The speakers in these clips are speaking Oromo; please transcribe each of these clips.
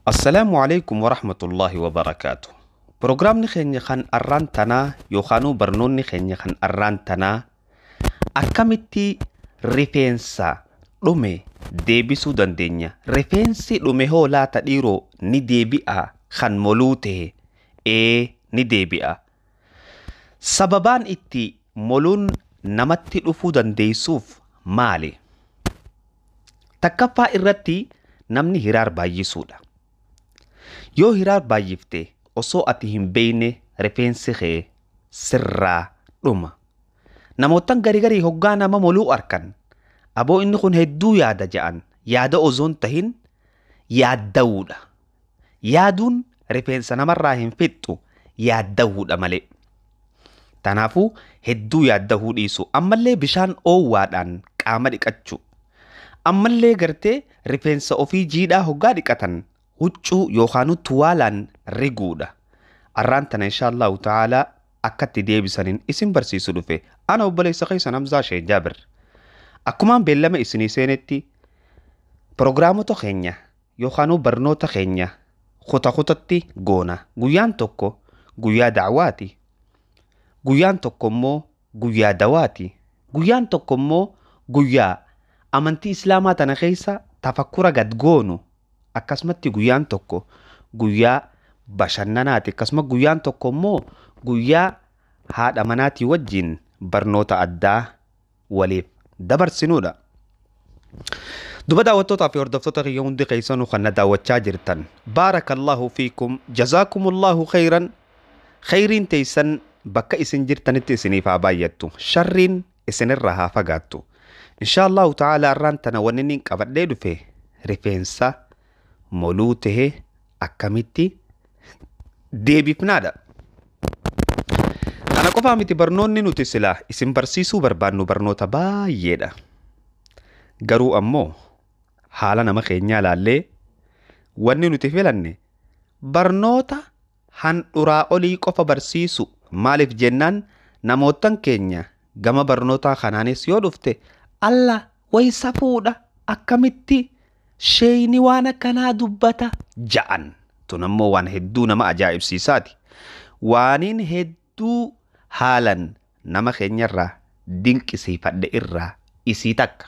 Assalaamu alaikum warahmatullaahi wabarakaatu. Proogiraamni keenya kan arraan tanaa yookaanuu barnoonni keenya kan arraan tanaa akkamitti rifeensa dhume deebisuu dandeenya? Rifeensi dhume hoo laata dhiiroo ni deebi'a kan moluu ta'e? Ee, ni deebi'a. Sababaan itti moluun namatti dhufuu dandeessuuf maali? Takkaffaa irratti namni hiraar baay'isuudha. Yoo hiraar baay'ifte osoo ati hin beekne rifeensi kee sirraa dhuma. Namoottan garii garii hoggaa nama moluu arkan aboo inni kun hedduu yaada ja'an, yaada osoo hin tahin yaadda'uudha. Yaaduun rifeensa namarraa hin fixxu, yaadda'uudha malee. Kanaafuu hedduu yaadda'uu dhiisu. Ammallee bishaan oowwaadhaan qaama dhiqachuu. Ammallee gartee rifeensa ofii jiidhaa hoggaa dhiqatan huccuu yookaan tuwaalaan riguudha. Arraan tana inshaallahu ta'aalaa akkatti deebisaniin isin barsiisu dhufe. Ana obboleessa keessan Hamzaa Sheek Jaabir. Akkumaan beellama isinii seenetti proogiraamota keenya yookaan barnoota keenya kuta kutatti goona. Guyyaan tokko guyyaa da'waati. Guyyaan tokko immoo guyyaa dawaati. Guyyaan tokko immoo guyyaa amantii Islaamaa tana keessa tafakkura gad goonu. Akkasumatti guyyaan tokko guyyaa bashannanaati. Akkasuma guyyaan tokko immoo guyyaa haadha manaatii wajjin barnoota addaa waliif dabarsinuudha. Duba daawwattootaa fi hordoftoota kiyya hundi keessanuu kan na daawwachaa jirtan. Baarakallahu fiikum, jazaakumullahu khayran. Khayriin teessan bakka isin jirtanitti isiniif haa baay'attu. Sharriin isinirraa haa fagaattu. Inshaallahu ta'ala arraan tana wanni inni qabadhee dhufe rifeensa moluu tahe akkamitti deebifnaadha. Kana qofaa miti, barnoonni nuti silaa isin barsiisuu barbaannu barnoota baay'eedha. Garuu ammoo haala nama keenyaa ilaallee wanni nuti filanne barnoota handhuraa olii qofa barsiisu. Maaliif jennaan namoottan keenya gama barnootaa kanaanis yoo dhufte alla wayi safuudha, akkamitti sheeyni waan akkanaa dubbata ja'an. Tun ammoo waan hedduu nama ajaa'ibsiisaati. Waaniin hedduu haalan nama keenyarraa dinqisiifadhe irraa isii takka.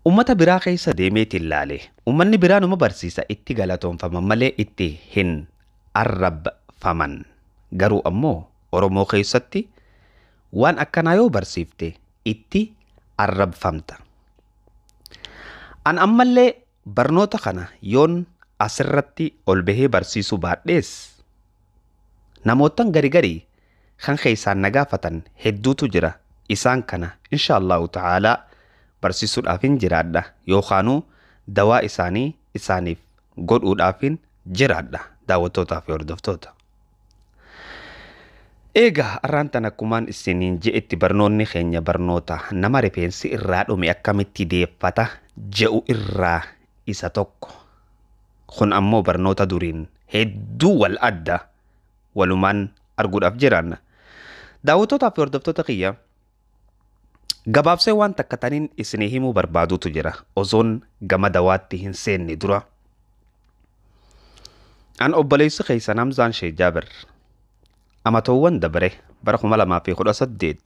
Ummata biraa keessa deemeetiin ilaale. Ummanni biraa numa barsiisa, itti galatoonfaman malee itti hin arrabfaman. Garuu ammoo Oromoo keessatti waan akkanaa yoo barsiifte itti arrabfamta. An ammallee barnoota kana yoon asirratti ol bahee barsiisuu baadhees namoottan gari garii kan keessaan na gaafatan hedduutu jira. Isaan kana inshaallahu ta'aalaa barsiisuudhaaf hin jiraadha yookaanuu dawaa isaanii isaaniif godhuudhaaf hin jiraadha daawwattootaa fi hordoftoota. Egaa arraan tana akkumaan isiniin je'etti barnoonni keenya barnoota nama rifeensi irraa dhume akkamitti deeffata je'u irraa isa tokko. Kun ammoo barnoota duriin hedduu wal adda walumaan arguudhaaf jiraanna. Daawwattootaa fi hordoftoota kiyya, gabaabsee waan takka taniin isinii himuu barbaadutu jira osoon gama dawaatti hin seenne dura. An obboleessi keessan Hamzaan Sheek Jaabir amatoowwan dabare bara 2018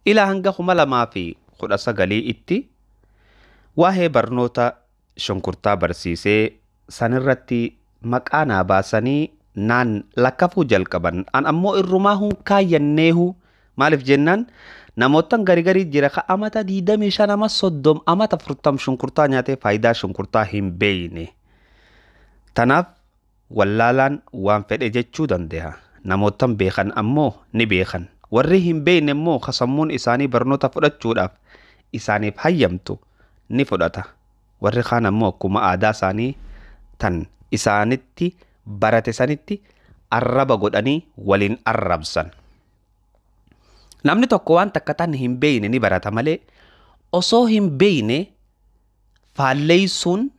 ilaa hanga 2019 itti waa'ee barnoota shunkurtaa barsiisee sanirratti maqaa naa baasanii naan lakkafuu jalqaban. An ammoo irrumaa hun kaayyanneehu. Maaliif jennaan namoottan garii garii jira ka amata 25, ama 30, amata 40 shunkurtaa nyaatee faayidaa shunkurtaa hin beeyne. Tanaaf wallaalaan waan fedhe jechuu danda'a. Namoottan beekan ammoo ni beekan. Warri hin beekne immoo ka sammuun isaanii barnoota fudhachuudhaaf isaaniif hayyamtu ni fudhata. Warri kaan ammoo akkuma aadaa isaanii tan isaanitti barate sanitti arraba godhanii waliin arrabsan. Namni tokko waan takka tan hin beekne ni barata malee osoo hin beekne faalleessuun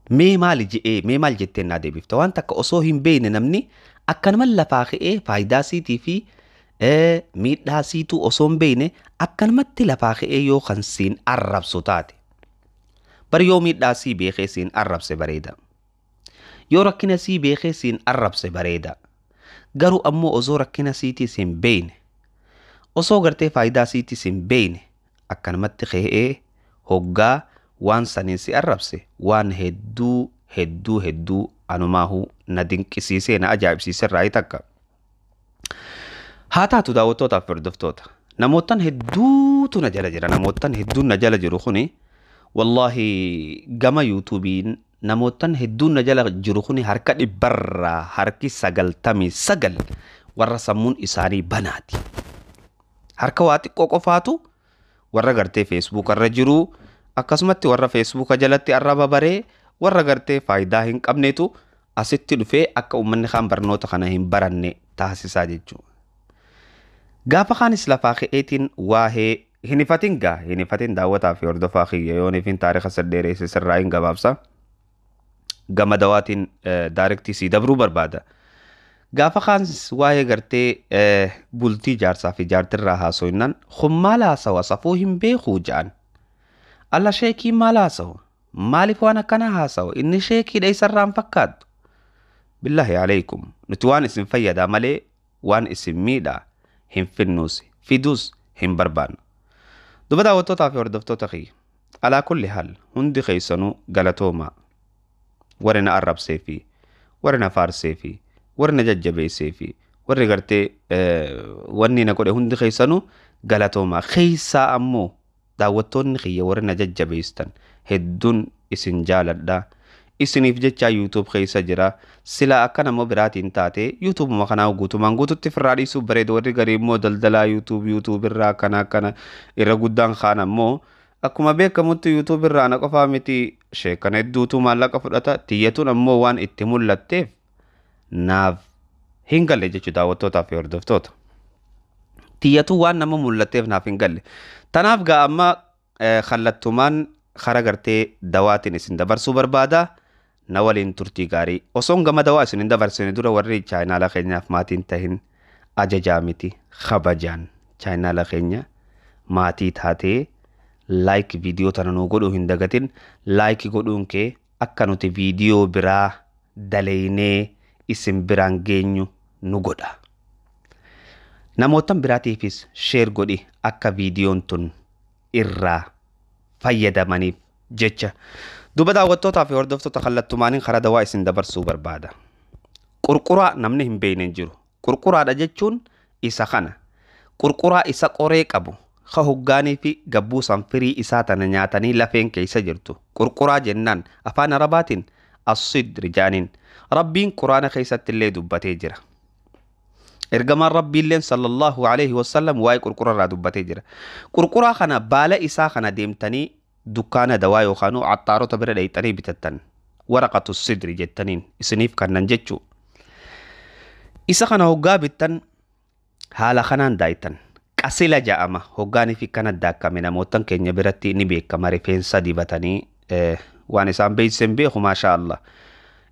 mee maali je'ee mee maal jetteen naa deebifta. Waan takka osoo hin beekne namni akkanuma lafaa ka'ee faayidaa siitii fi miidhaa siituu osoo hin beekne akkanumatti lafaa ka'ee yoo kan siin arrabsu taate. Bari yoo miidhaa sii beekee siin arrabse bareeda. Yoo rakkina sii beekee siin arrabse bareeda. Garuu ammoo osoo rakkina siitiis hin beeyne, osoo gartee faayidaa siitiis hin beeyne, akkanumatti ka'ee hoggaa waan saniin si arrabse waan hedduu hedduu hedduu anumaahuu na dinqisiisee na ajaa'ibsiise irraa takka. Haa taatu, daawwattootaaf hordoftoota, namootan hedduutu na jala jira. Namootan hedduun na jala jiru kuni, wallaahi, gama yuutuubiin namootan hedduun na jala jiru kuni harka dhibbarraa harki 99 warra sammuun isaanii banaati. Harka waa xiqqoo qofaatu warra gartee feesbuuka irra jiru, akkasumatti warra feesbuuka jalatti arraba baree, warra gartee faayidaa hin qabnetu asitti dhufee akka uummanni kaan barnoota kana hin baranne taasisaa jechuudha. Gaafa kaanis lafaa ka'eetiin waa'ee hin ifatin gaa, hin ifatin, daawwataa fi hordofaa kiyya, yoon ifin taarika saddeereesse sirraa hin gabaabsa. Gama dawaatiin daarektii sii dabruu barbaada. Gaafa kaanis waa'ee gartee bultii jaarsaa fi jaartirraa haaso'innaan, kun maal haasawa, safuu hin beekuu ja'an. Alla, sheekii maal haasawa? Maaliif waan akkanaa haasawa? Inni sheekiidha, isarraa hin fakkaattu. Billaahi alaykum, nuti waan isin fayyadaa malee waan isin miidhaa hin finnuus, fiduus hin barbaannu. Duba daawwattootaa fi hordoftoota kiyya, alaa kulli haal hundi keessanuu galatoomaa. Warri na arrabsee fi warri na faarsee fi warri na jajjabeessee fi warri gartee wanni na godhe hundi keessanuu galatoomaa. Keessaa ammoo daawwattoonni kiyya warri na jajjabeessan hedduun isin jaaladha. Isiniif jecha YouTube keessa jira. Sila akka nama biraatiin taate YouTubeuma kanaa guutumaan guututti firraa dhiisuuf bareeda. Warri garii immoo daldalaa YouTube YouTube irraa akkana akkana, irra guddaan kaan ammoo akkuma beekamutti YouTube irraa ana qofaa miti, sheekana hedduutu maallaqa fudhata. Tiyyatuun ammoo waan itti mul'atteef naaf hin galle jechuu, daawwattootaa fi hordoftoota. Tiyyatu waan nama mul'atteef naaf hin galle. Tanaaf gaa amma kallattumaan kara gartee dawaatiin isin dabarsuu barbaada. Na waliin turtii gaarii. Osoon gama dawaa isin hin dabarsine dura, warri chaayinaala keenyaaf maatiin tahin, ajajaa miti, kabajaan chaayinaala keenya maatii taatee like viidiyoo tana nuu godhuu hin dagatin. Like godhuun kee akka nuti viidiyoo biraa daleynee isin biraan geenyu nu godha. Namootan biraatiifis share godhi akka viidiyoon tun irraa fayyadamaniif jecha. Duba daawwattootaa fi hordoftoota, kallattumaaniin karaa dawaa isin dabarsuu barbaada. Qurquraa namni hin beekne hin jiru. Qurquraadha jechuun isa kana. Qurquraa isa qoree qabu, ka hoggaanii fi gabbuusan firii isaa tana nyaatanii lafeen keessa jirtu. Qurquraa jennaan afaan Arabaatiin as-sidri jaaniin. Rabbiin Quraana keessatti illee dubbatee jira. Ergamaan Rabbiilleen sallallahu alaihi wasallam waa'ee qurqura irraa dubbatee jira. Qurquraa kana, baala isaa kana deemtanii dukkaana dawaa yookaan axxaarota bira dhayxanii bitattan. Waraqatu sidri jettaniin isiniif kannan jechuu. Isa kana hoggaa bittan haala kanaan daaytan. Qasila ja'ama, hoggaanii fi kana daakkame namootan keenya biratti ni beekama, rifeensa dibatanii waan isaan beeysen beeku, maashaa Allah.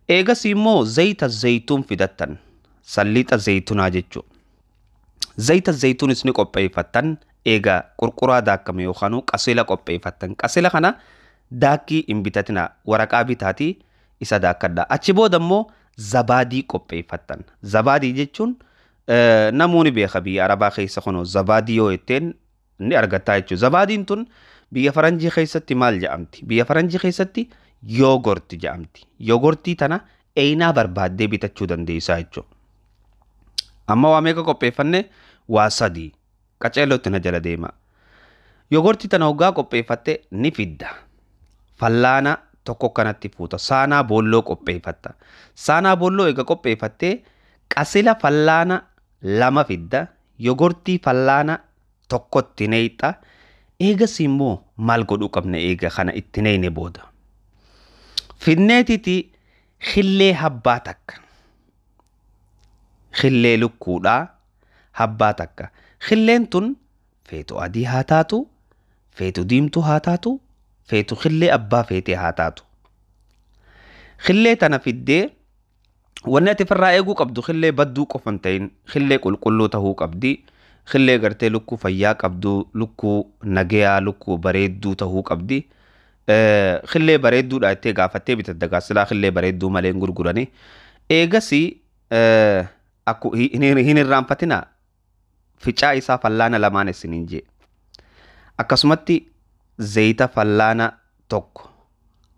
Eegas immoo zayita zayituun fidattan, salliixa zaytunaa jechuu. Zayita zayituunis ni qopheeffattan. Eega qurquraa daakkame yookaan qasila qopheeffattan. Qasila kana daakkii hin bitatina, waraqaa bitaatii isa daakkadha. Achi booda immoo zabaadii qopheeffattan. Zabaadii jechuun namoonni beeka, biyya Arabaa keessa kunoo zabaadii yoo jetteen ni argattaa jechuudha. Zabaadiin tun biyya faranjii keessatti maal jedhamti? Biyya faranjii keessatti yoogorti jedhamti. Yoogortii tana eenaa barbaaddee bitachuu dandeessaa jechuudha. Amma waa meeqa qopheeffanne? Waa sadii. Qaceellootti na jala deema. Yoogortii tana hoggaa qopheeffatte ni fidda. Fallaana tokko kanatti fuuta. Saanaa boolloo qopheeffatta. Saanaa boolloo eega qopheeffattee qasila fallaana 2 fidda. Yoogortii fallaana tokkotti neeyxa. Eegas immoo maal godhuu qabna eega kana itti neeyne booda? Finneetiti xillee habbaa takka. Xillee lukkuudhaa habbaa takka. Xilleen tun feetu adii haa taatu, feetu diimtuu haa taatu, feetu xillee abbaa feetee haa taatu. Xillee tana fiddee, wanni ati ofirraa eeguu qabdu xillee badduu qofa hin ta'in, xillee qulqulluu ta'uu qabdi. Xillee gartee lukkuu fayyaa qabdu, lukkuu nagayaa, lukkuu bareedduu ta'uu qabdi. Khillee bareedduudha jettee gaafattee bitatta gaasilaa khillee bareedduu malee hin gurgurani. Eegasii hin irraanfatinaa ficaa isaa fallaana lamaan isiniin jee. Akkasumatti zayita fallaana tokko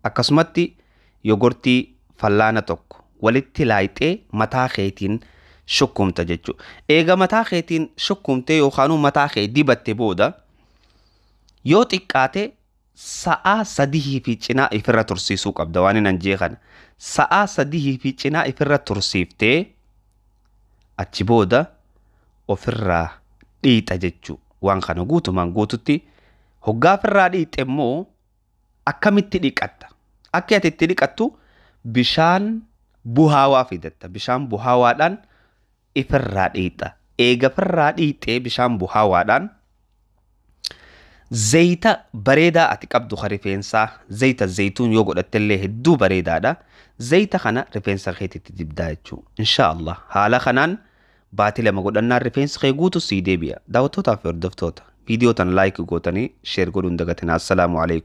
akkasumatti yogortii fallaana tokko walitti laayixee mataa keetiin shukkumta jechuudha. Eega mataa keetiin shukkumtee yookaan mataa kee dibatte booda yoo xiqqaate sa'aa 3 fi cinaa ifirra tursiisuu qabda waan hin anjee kana. Sa'aa 3 fi cinaa ifirra tursiiftee achi booda ofirraa dhiixa jechuudha. Waan kana guutumaan guututti hoggaa ofirraa dhiixe immoo akkamitti dhiqatta? Akka ati itti dhiqattu bishaan buhaawaa fidatta. Bishaan buhaawaadhaan ifirraa dhiixa. Eega ofirraa dhiixee bishaan buhaawaadhaan zayita bareedaa ati qabdu ka rifeensaa zayita zayituun yoo godhattellee hedduu bareedaadha. Zayita kana rifeensa keetitti dibdaa jechuudha. Insha Allah haala kanaan baatii 2 godhannaan rifeensi kee guutu sii deebi'a. Daawwattootaa fi hordoftoota viidiyoo tan like gootanii share godhuun dagatinaa. Assalaamu alaikum.